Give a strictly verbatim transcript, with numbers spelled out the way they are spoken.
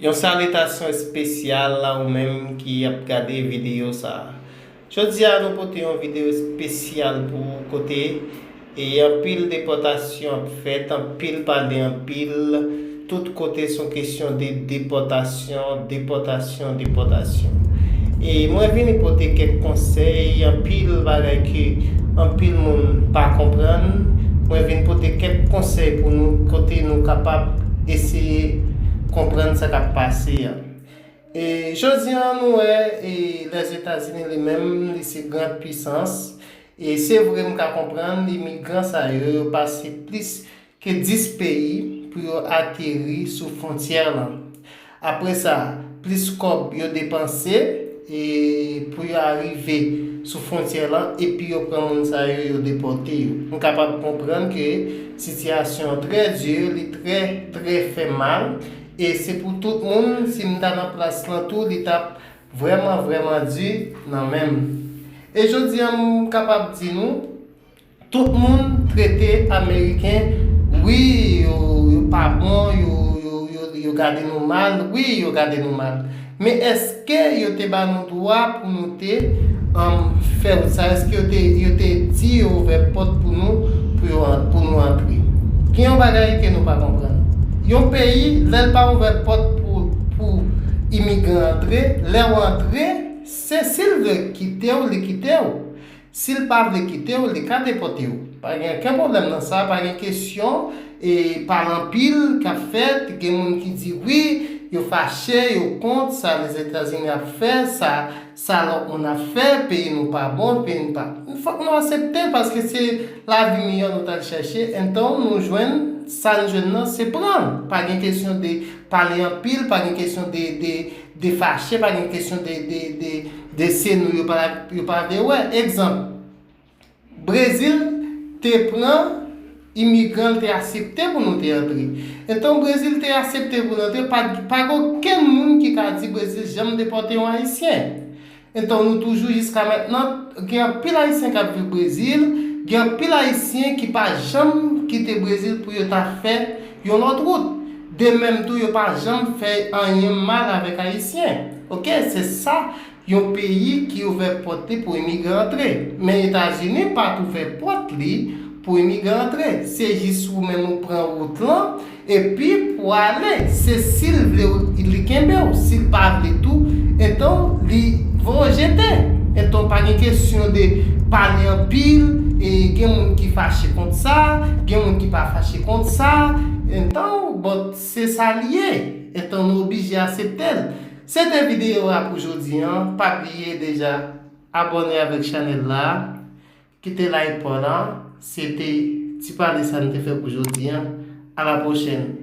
Yon salitasyon espesyal a ou menm ki ap gade videyo sa a. Jodi a nou pote yon videyo espesyal pou ou kote e anpil depòtasyon ap fèt, anpil pale anpil, tout kote se yon kesyon de depòtasyon, depòtasyon, depòtasyon. E mwen vini pote kèk konsèy, anpil bagay ke anpil moun pa konprann. Mwen vin pote kèk konsèy pou nou kote nou kapab eseye konprann sa k ap pase a. E jodi a nou wè e Lèzetazini li menm li se gran pisans. E se vre m ka konprann imigran sa yo, yo pase plis ke dis peyi pou yo ateri sou fwontyè lan. Apre sa, plis kòb yo depanse e pou yo arive sou fwontyè lan epi yo pran moun sa yo, yo depòte yo. M kapab konprann ke sitiyasyon an trè di, li trè, trè fè mal e se pou tout moun, si m ta nan plas lan tou, li t ap vrèman, vrèman di nan men m. E jodi a, m kapab di nou, tout moun trete Ameriken, wi, yo, yo pa bon, yo, yo, yo, yo gade nou mal, wi, yo gade nou mal. Men èske yo te ba nou dwa pou nou te um, fè wout sa? Èske yo te, yo te di yo ouvè pòt pou nou, pou, yo, pou nou antre? Gen yon bagay ke nou pa konprann. Yon peyi, lè l pa ouvè pòt pou, pou imigran antre, lè w antre, se si l vle kite w, li kite w. Si l pa vle kite w, li ka depòte w. Pa gen okenn pwoblèm nan sa, pa gen kesyon e pale anpil k ap fèt. Gen moun ki di wi, yo fache, yo kont sa Lèzetazini ap fè, sa, sa lòt moun ap fè, peyi nou pa bon, peyi nou pa. Fòk nou aksepte l paske se lavi miyò nou t al chèche. Enton nou jwenn, sa n jwenn nan, se pran l. Pa gen kesyon de pale anpil, pa gen kesyon de, de, de fache, pa gen kesyon de, de, de, de se nou yo pa, yo pa vle wè. Egzanp, Brezil te pran imigran, l te aksepte pou nou te antre. Enton Brezil te aksepte pou nou antre, pa, pa gen okenn moun ki ka di Brezil janm depòte yon Ayisyen. Enton nou toujou jiska mentnan, gen anpil Ayisyen k ap viv Brezil, gen anpil Ayisyen ki pa janm kite Brezil pou yo ta fè yon lòt wout. De menm tou, yo pa janm fè anyen mal avèk Ayisyen. Oke, se sa yon peyi ki ouvè pòt li pou imigran antre. Men Etazini pa t ouvè pòt li pou imigran antre. Se jis ou menm ou pran wout lan, epi pou ale. Se si l vle li kenbe w, si l pa vle tou, enton li voye w jete. Enton pa gen kesyon de pale anpil, e gen moun ki fache kont sa, gen moun ki pa fache kont sa. Enton, bon, se sa l ye. Enton nou oblije aksepte l. Se te videyo a pou jodi an. Pa bliye deja abòne avèk chanèl la, kite like pa w la. Se te ti pale sa n te fè pou jodi an. A la pwochèn.